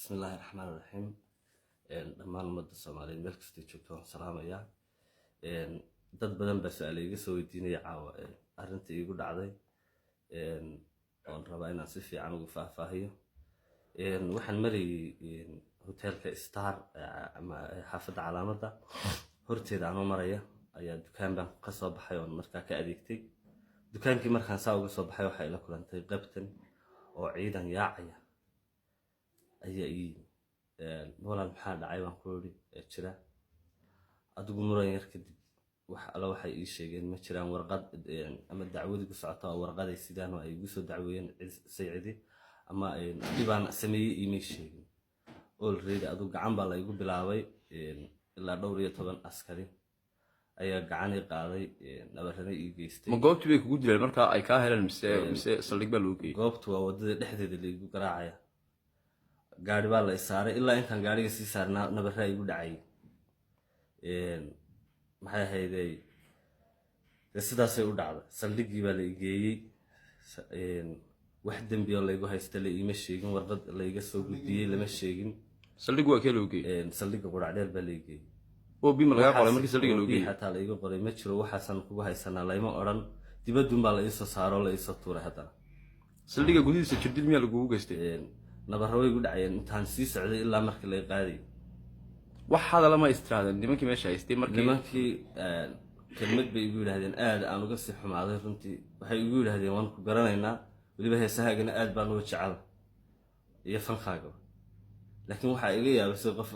Bismi illaahi raxmaan raxiim. Dhammaan ummadda Soomaaliyeed meel kastay joogto waan salaamayaa. Dad badan baa su-aala iga soo weydiinaya caawa arrinta iigu dhacday, oon rabaa inaan si fiican ugu faahfaahiyo. Waxaan marayay hoteelka Star ama xaafadda Calaamadda horteeda anoo maraya ayaa dukaan baan ka soo baxay oon markaa ka adeegtay dukaankii. Markaan saa uga soo baxay, waxaa ila kulantay qabtan oo ciidan yaacaya ayaa ii yimi. "Walaal, maxaa dhacay?" baan ku iri. Jira adigu muran yar kadib, wax alla waxay ii sheegeen ma jiraan. Warqad ama dacwadii ku socota oo warqaday sidaan oo ay igu soo dacweeyeen saycidi ama dhibaan sameeyey iimay sheegin. Already adigu gacan baa la igu bilaabay. Ilaa dhowr iyo toban askari ayaa gacan ii qaaday, nabarana ii geystay. Ma goobtii bay kugu dileen markaa ay kaa heleen, mise saldhig baa loo geeyey? Goobtu waa waddada dhexdeeda laigu garaacaya. Gaari baa la i saaray. Ilaa intaan gaariga sii saarnaa nabaraa igu dhacay. Maxay ahaydey, dee sidaasay u dhacday. Saldhiggii baa la igeeyey. Wax dembi oo laygu haysta la iima sheegin, warqad layga soo gudbiyey lama sheegin. Saldhig waa kee loo geeyey? Saldhigga Quracdheer baa la igeeyey. OB ma lagaa qoray markii saldhigga loo geeyey? Xataa la iga qoray ma jiro. "Waxaasan kugu haysanaa" layma odhan. Dibadun baa la iisoo saaro, la iisoo tuuray haddana. Saldhigga gudihiisa jirdil miyaa lagugu geystay? Nabarro way igu dhacayeen intaan sii socday ilaa markii lay qaadayay. Wax hadala ma istiraadeen nimankii meesha haystay markii? Nimankii kelmad bay igu yidhahdeen aad aan uga sii xumaaday runtii. Waxay igu yidhahdeen, "Waan ku garanaynaa, weliba heesahaagana aad baan uga jecel iyo fankaagaba." Laakiin waxaa iga yaabisay qof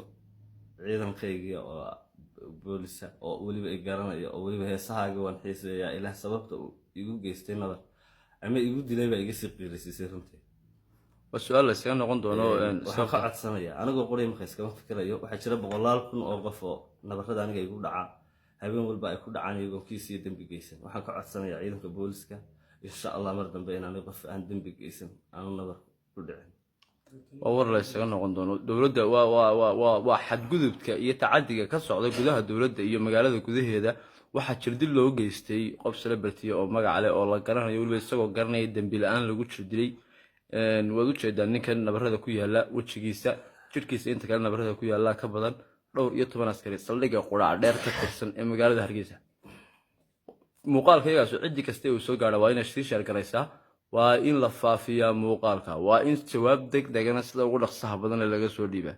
ciidankaygii oo boolisa oo weliba i garanaya oo weliba heesahaaga waan xiiseeyaa, ilaah sababta uu igu geystay nabar ama igu dilay baa iga sii qiirisiisay runtii. Waa su-aal la iskaga noqon doono. Waxaan ka codsanayaa, anigoo qoray marka iskama fikirayo, waxaa jira boqolaal kun oo qof oo nabarada aniga igu dhacaa habeen walba ay ku dhacaan iyagoon kiis iyo dembi geysan. Waxaan ka codsanayaa ciidanka booliska, insha Allah, mar dambe inaanay qof aan dembi geysan aanu nabar ku dhicin. Waa war la isaga noqon doono. Dowladda waa xadgudubka iyo tacadiga ka socda gudaha dowladda iyo magaalada gudaheeda. Waxaa jirdil loo geystay qof celebrity oo magac leh oo la garanayo, weliba isagoo garanaya dembi la-aan lagu jirdilay. Waad ujeedaa ninkan nabarada ku yaala wejigiisa, jidhkiisa inta kale nabarada ku yaala ka badan. Dhowr iyo toban askari, saldhigga Quraac Dheer ka tirsan ee magaalada Hargeysa. Muuqaalka iyagaasu ciddi kasta uu soo gaadha waa inay sii share garaysaa, waa in la faafiyaa muuqaalka, waa in jawaab deg degana sida ugu dhaqsaha badan ee laga soo dhiibaa.